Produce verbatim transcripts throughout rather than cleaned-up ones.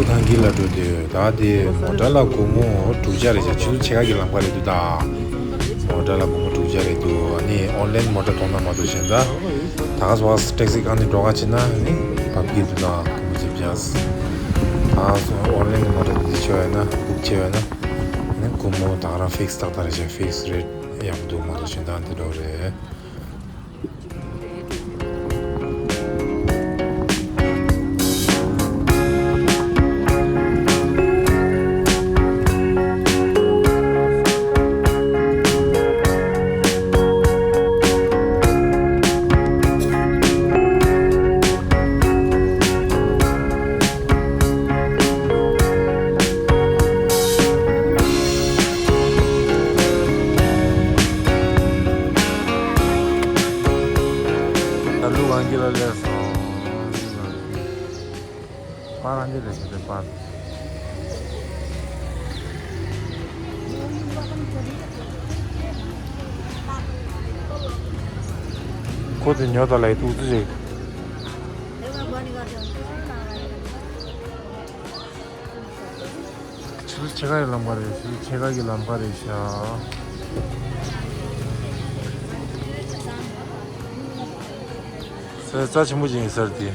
གངས་སྐྱིད་ལ་འགྲོ་དུས་ད་དེ་མོ་ཊ་ལ་སྒོར་མོ་དྲུག་བརྒྱ་རེད་ཤག་ཆུ་ཚོད་ཕྱེད་ཀ་གི་ལམ་ཁ་རེད་འདུག་ད། མོ་ཊ་ལ་སྒོར་མོ་དྲུག་བརྒྱ་རེད་འདུག་ཨ་ནི་ཨོན་ལན་མོ་ཊ་གཏོང་ན་མ་གཏོགས་གཞན་ད། ད་ག་སོ་ཊེག་སི་ཁང་ནས་འགྲོ་ག་ཕྱིན་ན་ནི་བབ་ཀྱི་འདུག་ད་སྒོར་མོ་བརྒྱད་བརྒྱ། ད་སོ་ཨོན་ལན་མོ་ཊ་དེ་འདི་ཆོད་ཡོད་ན་བུག་བྱས་ཡོད་ན་ནི་སྒོར་མོ་ད་ག་རང་ཕིག་སི་ཏག་ཏག་རེད་ཤག་ཕིག་སི་རེ་ཊི་ཡག་པོ་འདུག་མ་གཏོགས་གཞན་ད་འདི་འགྲོ་རེད། ད་ལུ་གང་གི་ལ་ལས་སོང་། པ་རང་གི་ལས་ཤི་དེ་པ། ཁོ་དེ་ཉོ་ད་ལ་ཡི་ཏུ་ཙི་ཞིག་ཆུ་ཚོད་ཕྱེད་ཀ་ཡི་ལམ་ཁ་རེད། ཆུ་ཚོད་ཕྱེད་ཀ་གི་ལམ་ཁ་རེད་ཤག་ས་རྩ་ཆེན་པོ་ཅིག་ཡིན་ས་རེད་དེ།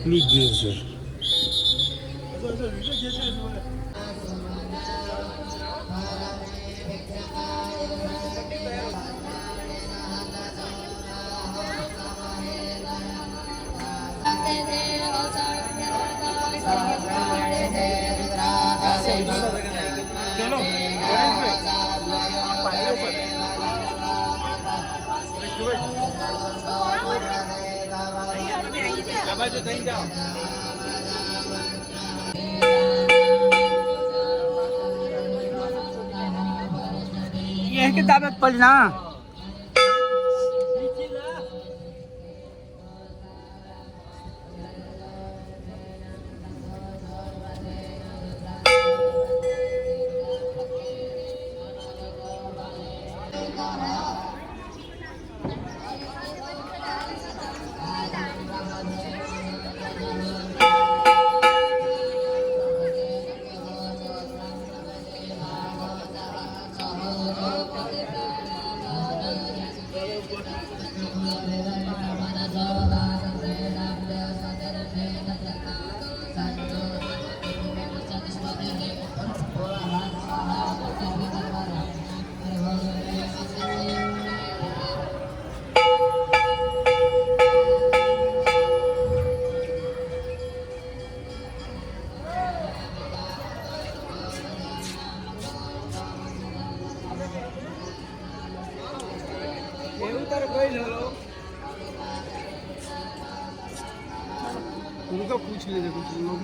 ཀླུ་རྒྱལ་ཟེར། ये किताबें पढ़ना। उनका पूछ लेने कुछ लोग।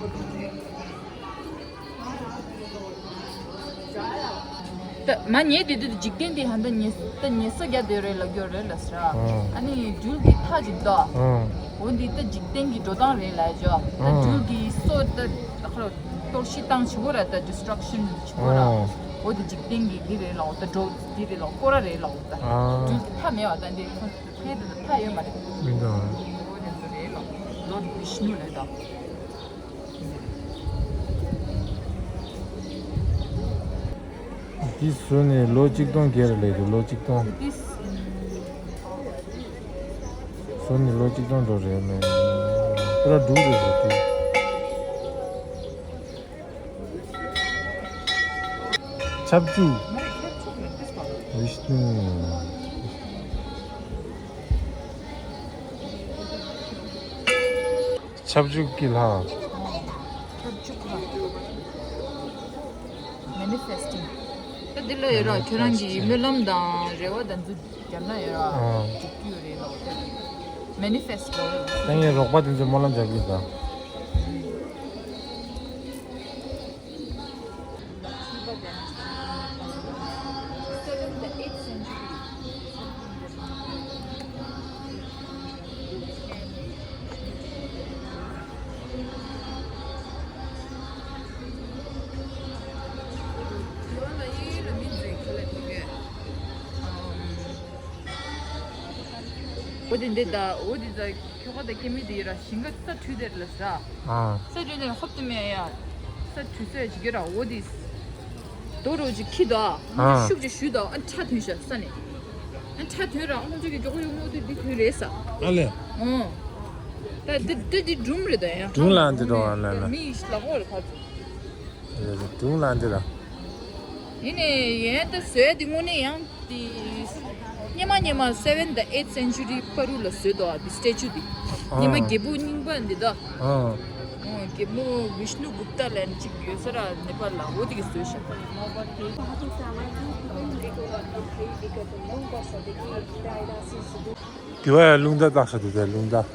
ད་མ་ཉེས་དེ་དུས་འཇིག་རྟེན་དེ་ཧ་ད་ཉེས་ད་ཉེས་ས་རྒྱ་དེ་རེད་ལ་རྒྱོ་རེད་ལ་ཟེར། ཨ་ནི་སྦྲུལ་གྱི་ཐག་ཅིག་ད། འོ་འདི་ད་འཇིག་རྟེན་གྱི་འགྲོ་སྟངས་རེད་ལ་ཇོ། ད་སྦྲུལ་གྱི་སོ་ད་ཁ་ལོ་གཏོར་བཤིག་བཏང་བྱེད་གོ་ར་ད་destruction་བྱེད་གོ་ར། འོ་ད་འཇིག་རྟེན་གྱི་འདི་རེད་ལ་འོ་ད་འགྲོ་འདི་རེད་ལ་སྐོར་ར་རེད་ལ་འོ་ད། སྦྲུལ་གྱི་ཐག་མེད་བ་ད་འདི་ཁོ་ཕན་དེ་ད་ཐག་ཡོད་མ་རེད། མི་འདུག་ཨ། འོ་དེ་ཚོ་རེད་ལ་Lord Vishnu་རེད་ད། འདི་བཟོས་ནས་ལོ་གཅིག་སྟོང་བརྒལ་རེད་ལས་འདུག་ལོ་གཅིག་སྟོང་། འདི་བཟོས་ནས་ལོ་གཅིག་སྟོང་འགྲོ་རེད་མེད། ཨ་ར་འབྲུག་རེད་ཟེར་འདུག་ཁྱབ་འཇུག། བིཤནུ། ཁྱབ་འཇུག་གི་ལྷ། ཁྱབ་འཇུག་ལྷ། Manifesting། ད་འདི་ལ་ཡོད་ར། ཁྱོད་རང་གི་སྨོན་ལམ་དང་རེ་བ་དང་འདི་རྒྱབ་ན་ཡོད་ར། ཨ། འགྲུབ་ཀྱི་ཡོད་རེད་ལབ་དེ། Manifest་ལབ་ར། ད་ངས་རོགས་པ་དེ་ཚོ་སྨོན་ལམ་རྒྱག་གི་ཡོད་ད། འོ་དེ་འདི་ད་འོ་དེ་ད། ཁྱོ་ག་དང་སྐྱེ་དམན་དེ་ཡི་ར་ཞིང་ཁ་ས་འཐུས་དེར་ལ་ས། ཨ། ས་འཐུས་ནས་ཧོབ་ཏེ་མེད་ཡ། ས་འཐུས་ས་ཡ་ཅིག་གི་ར་འོ་དེ། རྡོ་རོ་ཅིག་ཁྱི་དོ། ཨ། ཤུགས་ཅིག་ཞུས་དོ། ཨ་ཁྲ་ཐོན་ཤ་ས་ནས། ཨ་ཁྲ་ཐོན་ར་ཨ་ཁོང་ཚོ་གི་མགྱོགས་ཡོང་མོ་དེ་འདི་ཐོན་རེད་ས། ཨ་ལེ། ཨོ། ད་འདི་འདི་འདི་སྒྲུང་རེད་ད་ཡ། སྒྲུང་ལ་འདི་འགྲོ་བ་ལ་ལ། མི་ཡི་ལ་ཧོ་རེད་ཕ་ཚོ། སྒྲུང་ལ་འདི་ར། ཡིན་ནའི་ཡན་ད་བཟོས་འདི་དངོས་གནས་ཡང་དེ། སྙེ་མ་སྙེ་མ་seventh the eighth century་པ་རུ་ལ་བཟོས་དོ་འདི་statue་འདི། ཨ། སྙེ་མ་རྒྱལ་པོ་རྙིང་པ་འདི་ད། ཨ། ཨོ་རྒྱལ་མོ་བིཤནུ་གུབ་ཏ་ལན་གཅིག་ཡོད་ས་ར་ནེ་པཱལ་ལ་འོ་དེ་གི་བཟོས་ཤག་དེ་བ་ཡ་རླུང་རྟ་བཏགས་ས་དེ་དེ་རླུང་རྟ།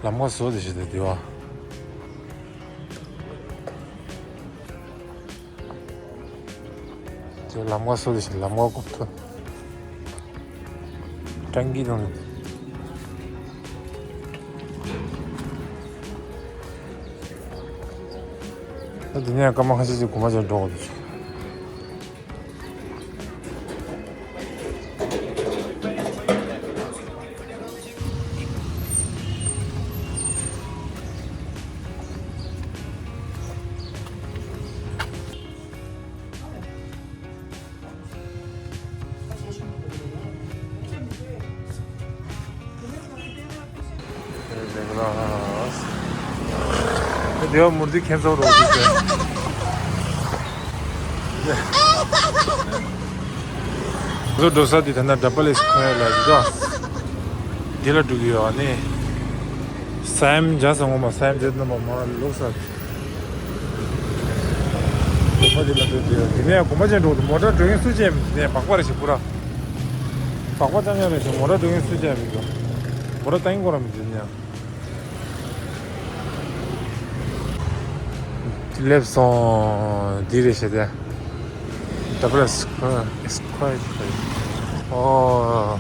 ལམ་ཁ་བཟོ་དེ་ཞིག་དེ་དེ་བ། དེ་ལམ་ཁ་བཟོ་དེ་ཞིག་ལམ་ཁ་ཀོབ་ཐོན། ཀྲང་གི་དང་། ད་དེ་ནས་སྐར་མ་ཁ་ཤས་ཅིག་གོམ་པ་ཅིག་འགྲོ་དགོས་འདུག་དེ་བ་མུར་དེ་ཁྱེད་ཚོ་རོགས་དུས་ཚོད། ང་ཚོ་འགྲོ་ས་དེ་ད་ལྟ་ཌབ་བལ་ཨེ་སི་ཁོ་ཡ་ལ་ཡོད་དོ། འདི་ལ་འགྲོ་གི་ཡོད་ནི། ས་ཡམ་འཇའ་ས་ངོ་མ་ས་ཡམ་འཇའ་ནོ་མ་མ་ལོག་ས། གོམ་པ་འདི་ལ་འགྲོ་གི་ཡོད། འདི་ནས་གོམ་པ་ཅན་འགྲོ་འདུག་མོ་ཊ་འགྲོ་མཁན་སུ་ཅན་མི་འདུག་འདི་ནས་སྦག་སྦག་རེ་ཞིག་ཕུ་ར། སྦག་སྦག་ཙམ་ཡང་རེ་ཞིག་མོ་ཊ་འགྲོ་མཁན་སུ་ཅན་མི་འདུག་མོ་ཊ་བཏང་གི་གོ་ར་མི་འདུག་ནས། སླེབས་སོང་། འདི་རེད་ཤག་དེ། The place is quiet. ཨོ།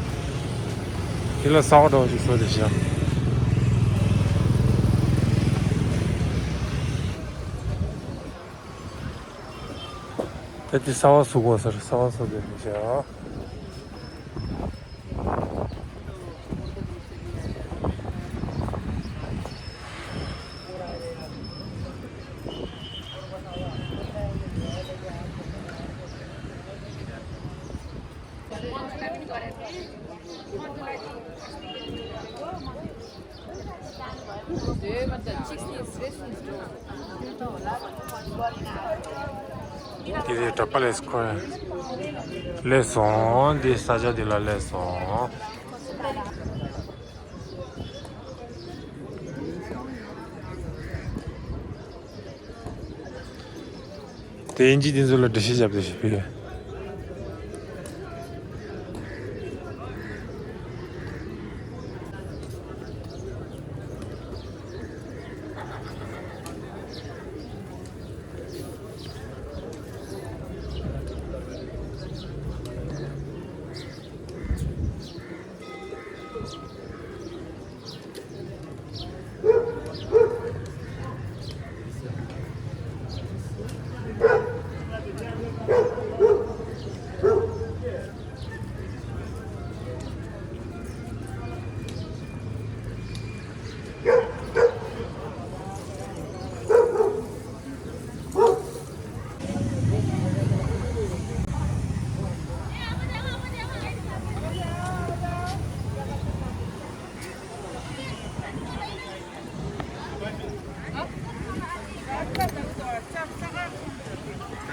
འདི་ལ་གསར་པ་འདྲ་བོ་ཞིག་བཟོས་བསྡད་ཤག་ད་འདི་གསར་པ་བཟོ་དགོས་ཟེར། གསར་པ་བཟོས་བསྡད་ཤག་དེ་རེད། ད་པ་ལེ་སི་ཁོ་སླེབས་སོང་། འདི་ས་ཆ་འདི་ལ་སླེབས་སོང་། དེ་དབྱིན་ཇི་དེ་ཚོ་ལ་འགྲེལ་བཤད་བརྒྱབ་བསྡད་ཤག་ཕི།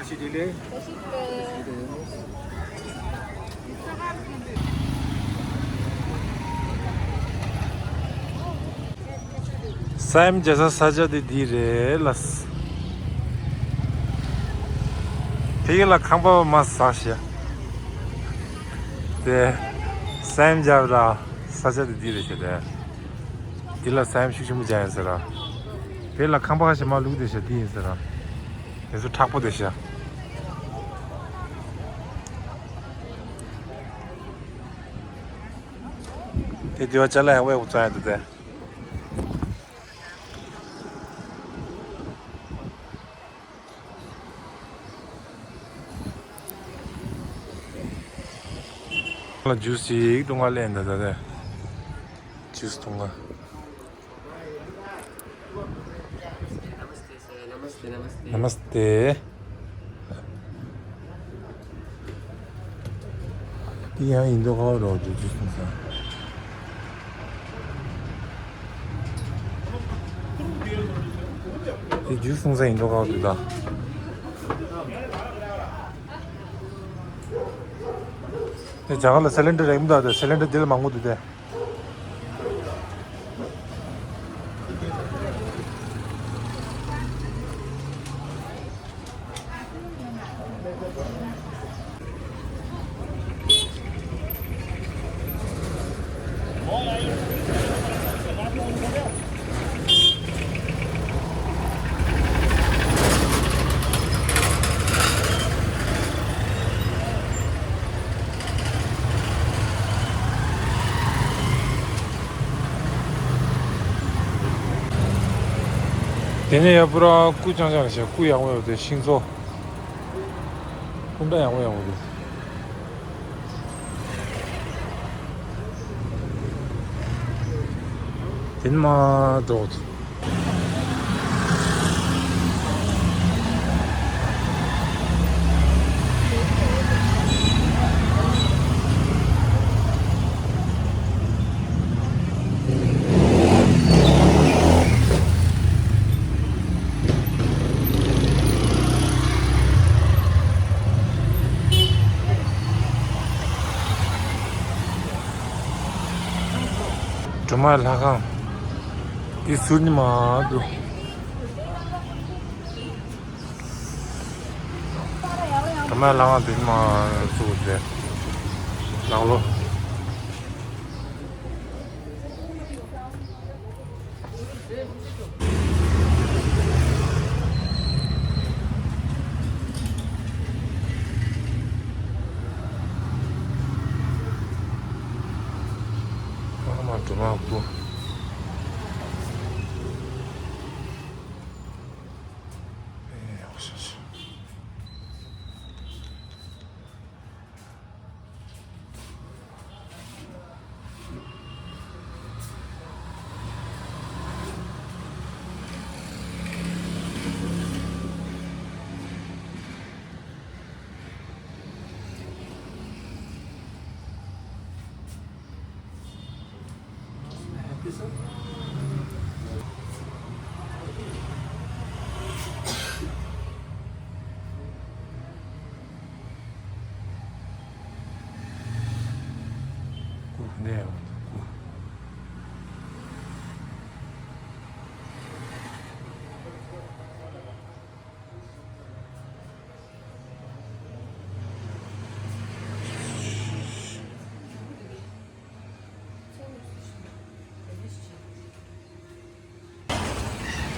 ས་ཡོམ་བྱེད་ས་ས་ཆ་དེ་འདི་རེད་ལ། ཕ་གི་ལ་ཁང་པ་མ་ཟག་ཤག་དེ་ས་ཡོམ་བྱས་པ་ར་ས་ཆ་དེ་འདི་རེད་ཤག་དེ། འདི་ལ་ས་ཡོམ་ཤུགས་ཆེན་པོ་བྱས་ཡིན་ཟེར་ར། དེ་ལ་ཁང་པ་ཁ་ཤས་མར་བླུགས་བསྡད་ཤག་འདི་ཡིན་ཟེར་ར། དེ་ཚོ་མཁྲེགས་པོ་བསྡད་ཤག་དེ་དེ་བ་ཅ་ལག་ཡག་པོ་ཡག་པོ་བཙོང་ཡག་འདུག་སྟེ། ལ་ཇུས་ཅིག་བཏུང་ག་སླེབས་འདུག་ད་ལྟ། ཇུས་བཏུང་ག། नमस्ते सर, नमस्ते, नमस्ते। नमस्ते। དེ་ཡང་ཡིན་མདོག་ཁ་པོ་རོ་དེ་ཇུས་བཏུང་ས། དེ་ཇུས་བཏུང་ས་ཡིན་མདོག་ཁ་པོ་འདུག་ད། དེ་ཇ་ག་ལ་སི་ལིན་ཌར་རེད་མི་འདུག་དེ་སི་ལིན་ཌར་དེ་ལ་མང་པོ་འདུག་དེ། དེ་ནས་ཡར་པུ་ར་སྐུ་རྐྱང་རྐྱང་རེད་ཤག་སྐུ་ཡག་པོ་ཡོད་དེ་ཤིང་བཟོ། སྐུ་འདྲ་ཡག་པོ་ཡག་པོ་རེད། དེ་ནས་མར་འགྲོ། སྒྲོལ་མ་ལྷ་ཁང་། འདི་ཟུར་ནས་མར་འགྲོ། སྒྲོལ་མ་ལྷ་ཁང་དེ་མར་ཚུར་དེ་ནང་ལོགས། ཨ་མ་སྒྲོལ་མ་སྐུ། ཨེ་ཡག་ཤོས་ཤོས།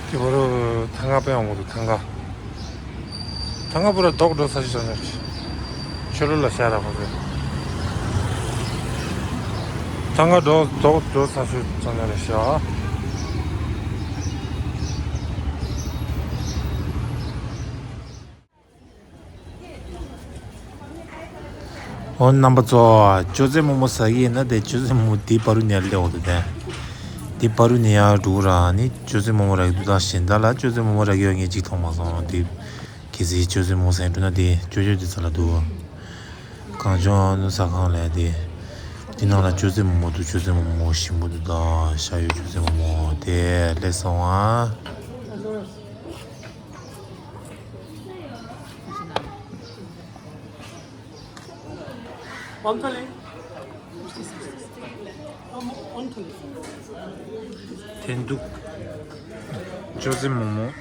དེ་བར་ཐང་ག་པའི་འོང་གི་འདུག་ཐང་ག་ཐང་ག་པུ་ར་རྡོག་འགྲོ་ས་ཞིག་ཙམ་ཡོད་རེད། ཆོས་ལུགས་ལ་ཤར་ར་ཁོ་ཚོས། ཐང་ག་འགྲོ་རྡོག་འགྲོ་ས་ཞིག་ཙམ་ཡོད་རེད་ཤག་འོ་རྣམ་པ་ཚོ། ཅོ་ཙེ་མོག་མོག་ཟ་གི་ཡིན་ན་དེ་ཅོ་ཙེ་མོག་མོག་འདི་བར་དུ་ནས་སླེབས་འོ་དེ་དེ། འདི་བར་དུ་ནས་ཡར་འགྲོ་ར་ནི་ཅོ་ཙེ་མོག་མོག་རག་གི་འདུག་ད་གཞན་དག་ལ་ཅོ་ཙེ་མོག་མོག་རག་གི་ཡོད་ངས་གཅིག་མཐོང་མ་སོང་དེ། གལ་སྲིད་ཅོ་ཙེ་མོག་མོག་ཟ་འགྲོ་ན་དེ་ཅོ་ཅོ་དེ་ཚོ་ལ་འདུག་གངས་ལྗོངས་ནུབ་ཟ་ཁང་ལ་དེ། འདི་ནང་ལ་ཅོ་ཙེ་མོག་མོག་འདུག་ཅོ་ཙེ་མོག་མོག་ཞིམ་པོ་འདུག་ད་ཤ་ཡོད་ཅོ་ཙེ་མོག་མོག་དེ་སླེབས་སོང་ཨ། འཐེན་ཐུག་ཅོ་ཙེ་མོག་མོག